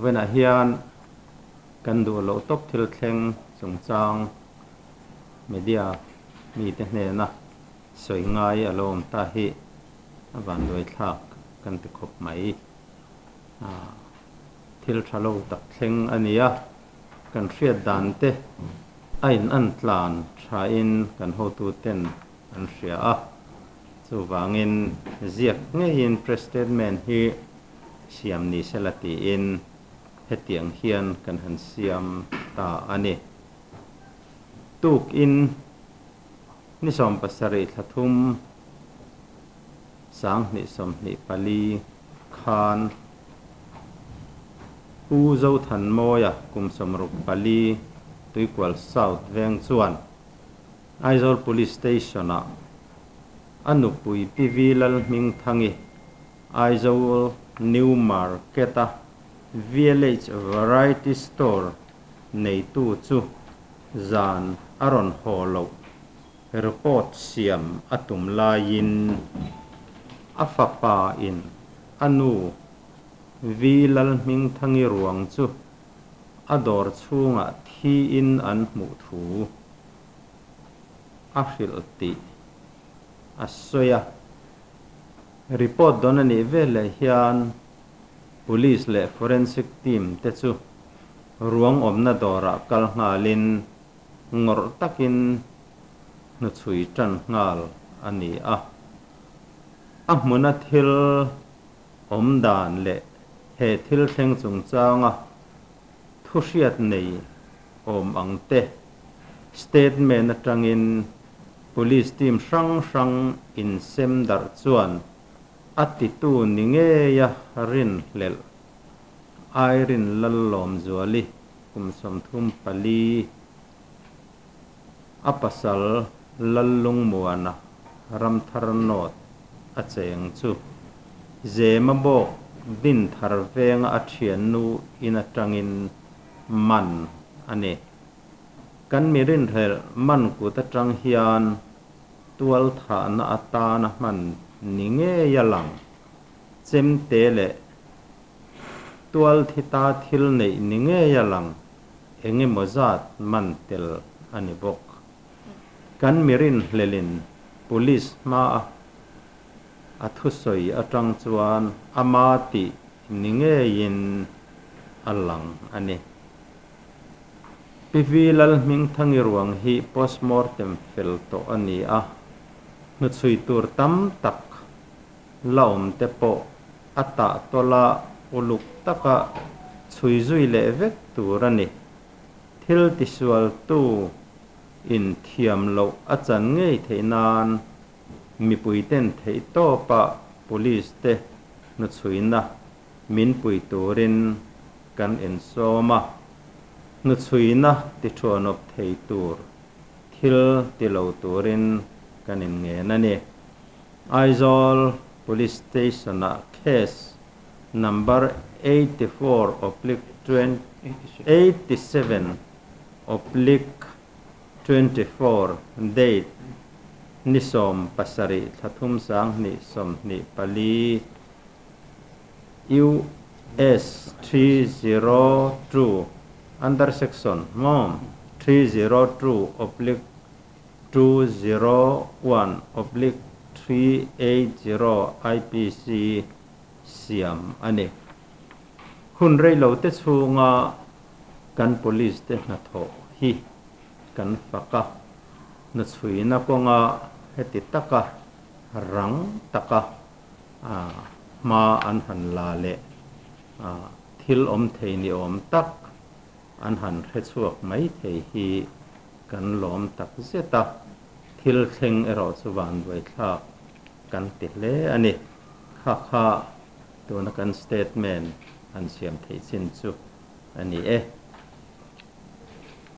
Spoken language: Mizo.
Vawiinah hian kan duh loh tawp thil thleng chungchang media mite hnena sawi ngai a lo awm ta hi a vanduaithlak kan ti khawp mai. Thil tha lo tak thleng a ni a, kan hriat dan te a in an tlan thain kan hotuten an hria a, chuvangin ziak ngeiin press statement hi siam ni sela tiin hetiang hian kan han siam ta a ni. Tukin ni 70 thla thum 2024 khan Pu Zothanmawia kum 64 Tuikual South veng chuan Aizawl Police Station-ah a nupui Pi Vi Lalhmingthangi Aizawl New Market-a VLH Variety Store neitu chu zan a rawn haw loh report siam a tum laiin a fapa in a nu Vi Lalhmingthangi ruang chu a dawr chhungah thiin an hmuh thu a hrilh tih a sawi a. Report dawn a nih veleh hian Police leh Forensic team te chu ruang awmna dawrah kal nghalin ngawrh takin hnuchhui tan nghal a ni a. A hmuna thil awm dan leh he thil thleng chungchanga thu hriat nei awm ang te statement atangin Police team hrang hrang insem darh chuan a titu ni ngeia rin hlelh Irene Lallawmzuali kum 34 a pasal Lallungmuana Ramthar North a cheng chu Zema bawk Dinthar venga a thiannu in atangin man a ni. Kan mi rinhlelh man kut atang hian tual thahna atana hman ni ngeia lang chemte leh tual thi ta thil neih ni ngeia lang engemaw zat man tel a ni bawk. Kan mi rinhlelhin Police hmaa a thusawi atang chuan ama tih ni ngeiin a lang a ni. Pi Vi Lalhmingthangi ruang hi postmortem fel tawh a ni a, hnuchhui tur tam tak la awm te pawh a tah tawla uluk taka chhui zui leh vek tur a ni. Thil tisualtu in thiam loh a chan ngei theih nan mipuiten theih tawpa Police te hnuchhuina min pui turin kan insawm a, hnuchhuina tithuanawp thei tur thil ti lo turin kan inngen a ni. Aizawl Police Station-ah case number 84/87/24 date ni 17 thla thum 2024 US 302 under section mom 302/201/380 IPC siam a ni. Hun rei lo te chhunga kan Police te hnathawh hi kan fak a, hnuchhuina kawnga heti taka rang taka hma an han la leh thil awm thei ni awm tak an han hrechhuak mai thei hi kan lawm tak zet a, thil thleng erawh chu vanduaithlak kan ti hle a ni. Kha kha tuna kan statement han siam theih chin chu a ni e.